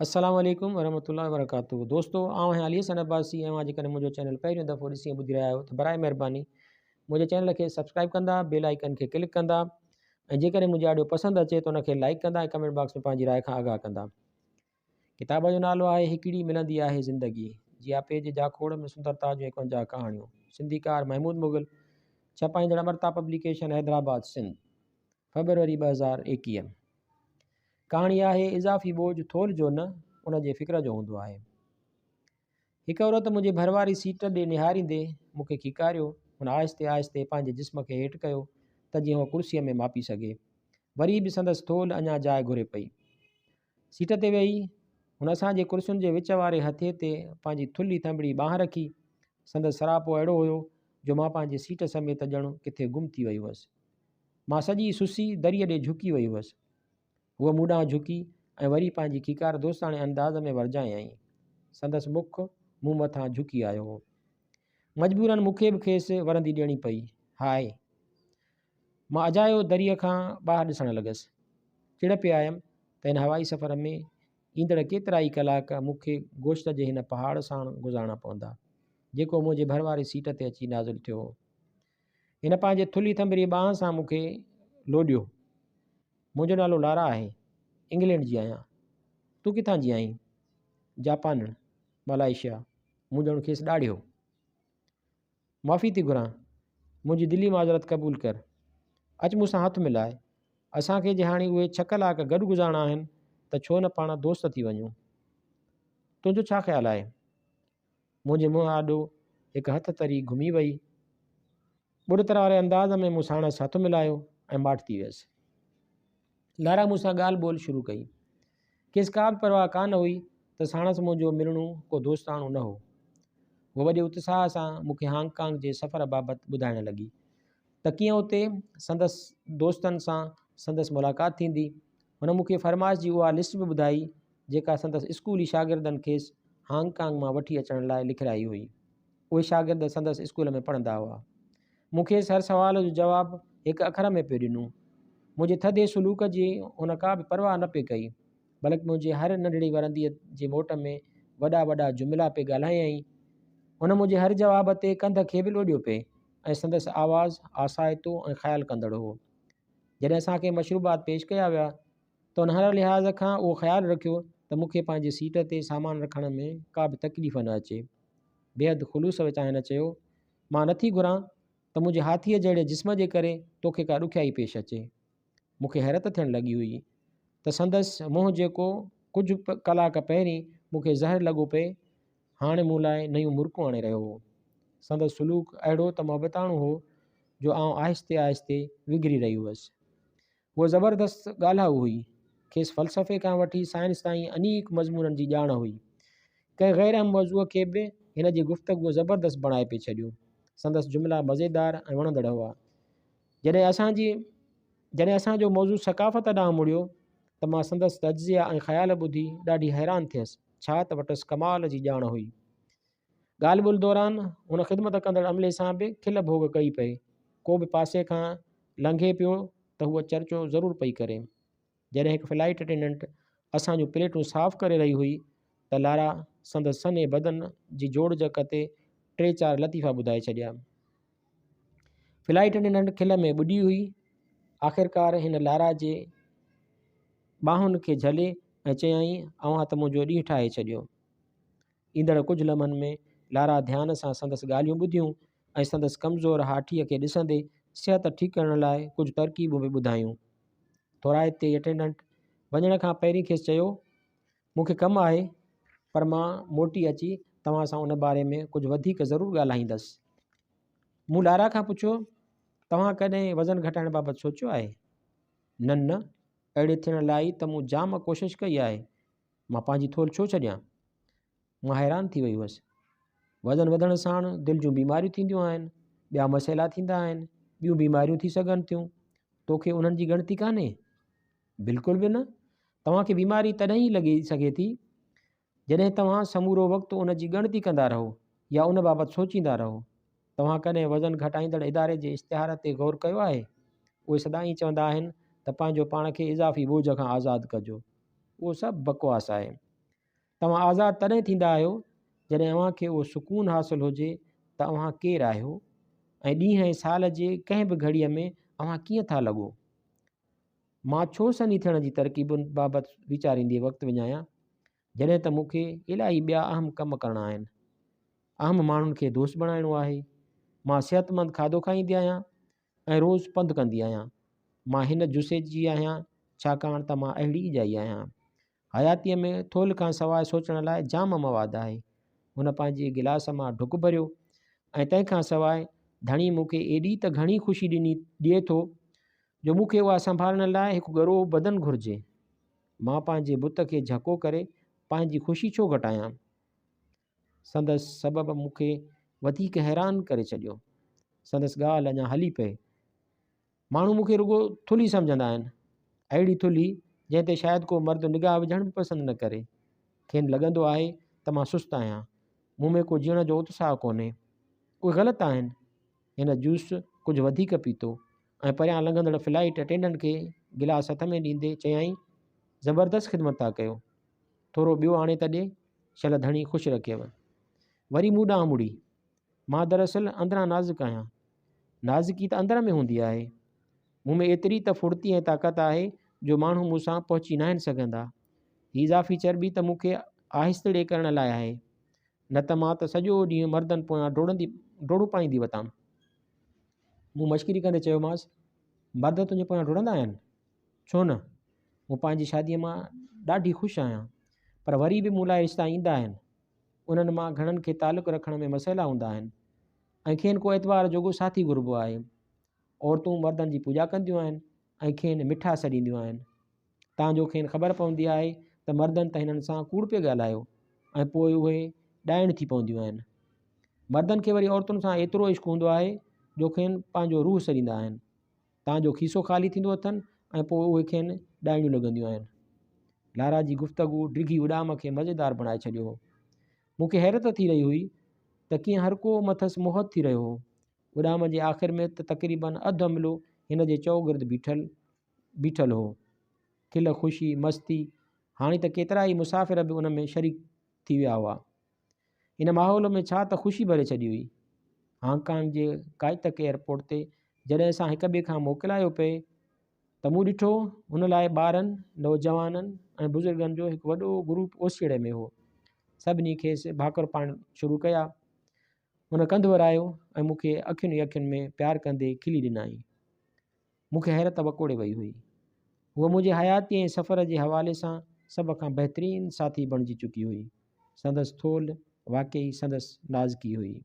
السلام عليڪم ورحمة الله وبرڪاته دوستو آئون آهيان علي حسن عباسي ۽ اوهان جيڪڏهن منهنجو چينل پهريون دفعو ڏسي ۽ ٻڌي رهيا آهيو ته برائي مهرباني منهنجي چينل کي سبسڪرائب ڪندا بيل آئيڪن کي ڪلڪ ڪندا ۽ جيڪڏهن منهنجي آڊيو پسند اچي ته ان کي لائڪ ڪندا ۽ ڪمينٽ باڪس ۾ پنهنجي راء کان آگاهه ڪندا ڪتاب جو نالو آهي هڪڙي ملندي آهي زندگي جياپي جي جاکوڙ ۾ سندرتا جون 51 ڪهاڻيون سنڌيڪار محمود مغل ڇپائيندڙ امرتا پبليڪيشن حيدرآباد سنڌ فيبروري 2021. ڪهاڻي آهي اضافي ٻوجهه ٿولهه جو نه ان جي فڪر جو هوندو آهي. هڪ عورت منهنجي ڀرواري سيٽ ڏي نهاريندي مون کي کيڪاريو. هن آهستي آهستي پنهنجي جسم کي هيٺ ڪيو ته جيئن هوء ڪرسيء ۾ ماپي سگهي. وري به سندس ٿولهه اڃا جاء گهري پئي. سيٽ تي ويهي هن اسان جي ڪرسين جي وچ واري هٿي تي پنهنجي ٿلهي ٿنڀڙي ٻانهن رکي. سندس سراپو اهڙو هيو جو مان پنهنجي سيٽ سميت ڄڻ ڪٿي گم ٿي وئي هئس. مان سڄي سسي دريء ڏي جهڪي وئي هئس. هوء مون ڏانهن جهڪي ۽ وري پنهنجي کيڪار دوستاڻي انداز ۾ ورجايائين. سندس مک مون مٿان جهڪي آيو هو. مجبوراً مون کي به کيس ورندي ڏيڻي پئي. هاء! مان اجايو دريء کان ٻاهر ڏسڻ لڳس. چڙ پئي آيم ته هن هوائي سفر ۾ ايندڙ ڪيترائي ڪلاڪ مون کي گوشت جي هن پهاڙ ساڻ گذارڻا پوندا، جيڪو منهنجي ڀر واري سيٽ تي اچي نازل ٿيو هو. هن پنهنجي ٿلهي ٿنڀري ٻانهن سان مون کي لوڏيو. منهنجو نالو لارا آهي. انگلينڊ جي آهيان. تون ڪٿان جي آهين؟ جاپانڻ، ملائيشيا. مون ڄڻ کيس ڏاڙهيو. معافي ٿي گهران. منهنجي دلي معذرت قبول ڪر. اچ مون سان هٿ ملاء. اسان کي جي هاڻي اهي ڇهه ڪلاڪ گڏ گذارڻا آهن ته ڇو نه پاڻ دوست ٿي وڃون. تنهنجو ڇا خيال آهي؟ منهنجي منهن آڏو هڪ هٿ تري گهمي وئي. ٻڏتر واري انداز ۾ مون ساڻس هٿ ملايو ۽ ماٺ ٿي ويس. لارا مون سان ڳالهه ٻولهه شروع ڪئي. کيس ڪا به پرواهه ڪانه هئي ته ساڻس منهنجو ملڻو ڪو دوستاڻو نه هو. هوء وڏي اتساهه سان مون کي هانگ ڪانگ جي سفر بابت ٻڌائڻ لڳي ته ڪيئن اتي سندس دوستن سان سندس ملاقات ٿيندي. هن مون کي فرمائش جي اها لسٽ به ٻڌائي جيڪا سندس اسڪولي شاگردن کيس هانگ ڪانگ مان وٺي اچڻ لاء لکرائي هئي. اهي شاگرد سندس اسڪول ۾ پڙهندا هئا. مون کيس هر سوال جو جواب هڪ اکر ۾ پئي ڏنو. منهنجي ٿڌي سلوڪ جي هن ڪا به پرواهه نه پئي ڪئي، بلڪ منهنجي هر ننڍڙي ورنديء جي موٽ ۾ وڏا وڏا جملا پئي ڳالهايائين. هن منهنجي هر جواب تي ڪنڌ کي به لوڏيو پئي ۽ سندس آواز آسائتو ۽ خيال ڪندڙ هو. جڏهن اسان کي مشروبات پيش ڪيا ويا ته هن هر لحاظ کان اهو خيال رکيو ته مون کي پنهنجي سيٽ تي سامان رکڻ ۾ ڪا به تڪليف نه اچي. بيحد خلوص وچان هن چيو، مان نٿي گهران ته منهنجي هاٿيء جهڙي جسم جي ڪري توکي ڪا ڏکيائي پيش اچي. مون کي حيرت ٿيڻ لڳي هئي ته سندس منهن جيڪو ڪجهه ڪلاڪ پهرين مون کي زهر لڳو پئي، هاڻي مون لاء نيون مرڪون آڻي رهيو هو. سندس سلوڪ اهڙو ته محبتاڻو هو جو آئون آهستي آهستي وگهري رهي هئس. هوء زبردست ڳالهائو هئي. کيس فلسفي کان وٺي سائنس تائين انيڪ مضمونن جي ڄاڻ هئي. ڪنهن غير اهم موضوع کي به هن جي گفتگوء زبردست بڻائي پئي ڇڏيو. سندس جملا مزيدار ۽ وڻندڙ هئا. جڏهن اسان جي جڏهن اسان جو موضوع ثقافت ڏانهن مڙيو ته مان سندس تجزيا ۽ خيال ٻڌي ڏاڍي حيران ٿيس. ڇا ته وٽس ڪمال جي ڄاڻ هئي. ڳالهه ٻولهه دوران هن خدمت ڪندڙ عملي سان به کل ڀوڳ ڪئي پئي. ڪو به پاسي کان لنگهي پيو ته هوء چرچو ضرور پئي ڪري. جڏهن هڪ فلائيٽ اٽينڊنٽ اسان جون پليٽون صاف ڪري رهي هئي ته لارا سندس سنهي بدن جي جوڙجڪ تي ٽي چار لطيفا ٻڌائي ڇڏيا. فلائيٽ اٽينڊنٽ کل ۾ ٻڏي هئي. آخرڪار هن لارا جي ٻانهن کي جهلي ۽ چيائين، اوهان ته منهنجو ڏينهن ٺاهي ڇڏيو. ايندڙ ڪجهه لمحن ۾ لارا ڌيان سان سندس ڳالهيون ٻڌيون ۽ سندس ڪمزور هاٺيء کي ڏسندي صحت ٺيڪ ڪرڻ لاء ڪجهه ترڪيبون به ٻڌايون. ٿورائتي اٽينڊنٽ وڃڻ کان پهرين کيس چيو، مون کي ڪم آهي، پر مان موٽي اچي توهان سان ان باري ۾ ڪجهه وڌيڪ ضرور ڳالهائيندس. مون لارا کان پڇيو، توهان ڪڏهن وزن گهٽائڻ بابت سوچيو آهي؟ نه نه، اهڙي ٿيڻ لاء ئي ته مون جام ڪوشش ڪئي آهي. مان پنهنجي ٿولهه ڇو ڇڏيان؟ مان حيران ٿي وئي هئس. وزن وڌڻ ساڻ دل جون بيماريون ٿينديون آهن، ٻيا مسئلا ٿيندا آهن، ٻيون بيماريون ٿي سگهن ٿيون. توکي انهن جي ڳڻتي ڪانهي؟ بلڪل به نه. توهان کي بيماري تڏهن ئي لڳي سگهي ٿي، جڏهن توهان سمورو وقت ان جي ڳڻتي ڪندا رهو يا ان بابت سوچيندا رهو. توهان ڪڏهن وزن گهٽائيندڙ اداري جي اشتهار تي غور ڪيو آهي؟ اهي سدائين چوندا آهن ته پنهنجو پاڻ کي اضافي ٻوجهه کان آزاد ڪجو. اهو سڀ بڪواس آهي. توهان آزاد تڏهن ٿيندا آهيو جڏهن اوهان کي اهو سڪون حاصل هجي ته اوهان ڪير آهيو ۽ ڏينهن ۽ سال جي ڪنهن به گهڙيء ۾ اوهان ڪيئن ٿا لڳو. مان ڇو سنهي ٿيڻ جي ترڪيبن بابت ويچاريندي وقت وڃايان جڏهن ته مون کي الاهي ٻيا اهم ڪم ڪرڻا آهن. اهم ماڻهن کي دوست بڻائڻو آهي. مان صحتمند کاڌو کائيندي آهيان ۽ روز پنڌ ڪندي آهيان. مان هن جثي جي آهيان، ڇاڪاڻ ته مان اهڙي ئي ڄائي آهيان. حياتيء ۾ ٿولهه کان سواء سوچڻ لاء جام مواد آهي. هن پنهنجي گلاس مان ڍڪ ڀريو ۽ تنهن کان سواء ڌڻي مون کي ايڏي ته گهڻي خوشي ڏني ڏئي ٿو، جو مون کي اها سنڀالڻ لاء هڪ ڳرو بدن گهرجي. مان پنهنجي بت کي جهڪو ڪري پنهنجي خوشي ڇو گهٽايان؟ سندس سبب مون کي وڌيڪ حيران ڪري ڇڏيو. سندس ڳالهه اڃا هلي پئي. ماڻهو مون کي رڳو ٿلهي سمجهندا آهن. اهڙي ٿلهي جنهن تي شايد ڪو مرد نگاهه وجهڻ به پسند نه ڪري. کين لڳندو آهي ته مان سست آهيان. مون ۾ ڪو جيئڻ جو اتساهه ڪونهي. اهي غلط آهن. هن جوس ڪجهه وڌيڪ پيتو ۽ پريان لنگهندڙ فلائيٽ اٽينڊنٽ کي گلاس هٿ ۾ ڏيندي چيائين، زبردست خدمت ٿا ڪيو. ٿورو ٻيو آڻي ته ڏي. شل ڌڻي خوش رکيو. وري مون ڏانهن مڙي. مان دراصل اندران نازڪ آهيان. نازڪي ته اندر ۾ هوندي آهي. مون ۾ ايتري ته ڦڙتي ۽ طاقت آهي جو ماڻهو مون سان پهچي ناهن سگهندا. هي اضافي چرٻي ته مون کي آهستڙي ڪرڻ لاء آهي. نه ته مان ته سڄو ڏينهن مردن پويان ڊوڙندي ڊوڙون پائيندي وتان. مون مشڪري ڪندي چيومانس، مرد تنهنجي پويان ڊوڙندا آهن؟ ڇو نه؟ مون پنهنجي شاديء مان ڏاڍي خوش آهيان. پر وري به مون لاء رشتا ايندا آهن. انهن مان گهڻن کي تعلق رکڻ ۾ مسئلا هوندا آهن ۽ کين ڪو اعتبار جوڳو ساٿي گهربو آهي. عورتون مردن جي پوڄا ڪنديون آهن ۽ کين مٺا سڏينديون آهن. تان جو کين خبر پوندي آهي ته مردن ته هنن سان ڪوڙ پئي ڳالهايو ۽ پوء اهي ڏائڻ ٿي پونديون آهن. مردن کي وري عورتن سان ايترو عشق هوندو آهي جو کين پنهنجو روح سڏيندا آهن. تان جو کيسو خالي ٿيندو اٿن ۽ پوء اهي کين ڏائڻيون لڳنديون آهن. لارا جي گفتگو ڊگهي اڏام کي مزيدار بڻائي ڇڏيو هو. مون کي حيرت ٿي رهي هئي ته ڪيئن هر ڪو مٿس موهت ٿي رهيو هو. اڏام جي آخر ۾ ته تقريباً اڌ عملو هن جي چؤگرد بيٺل بيٺل هو. کل، خوشي، مستي، هاڻي ته ڪيترائي مسافر به ان ۾ شريڪ ٿي ويا هئا. ان ماحول ۾ ڇا ته خوشي ڀري ڇڏي هئي. هانگ ڪانگ جي ڪائي تڪ ايئرپورٽ تي جڏهن اسان هڪ ٻئي کان موڪلايو پئي ته مون ڏٺو هن لاء ٻارن، نوجوانن ۽ بزرگن جو هڪ وڏو گروپ اوسيئڙي ۾ هو. سڀني کيس ڀاڪر پائڻ شروع ڪيا. هن ڪنڌ ورايو ۽ مون کي اکين ئي اکين ۾ پيار ڪندي کلي ڏنائين. مون کي حيرت وڪوڙي وئي هئي. هوء منهنجي حياتيء ۽ سفر جي حوالي سان سڀ کان بهترين ساٿي بڻجي چڪي هئي. سندس ٿولهه واقعي سندس نازڪي هئي.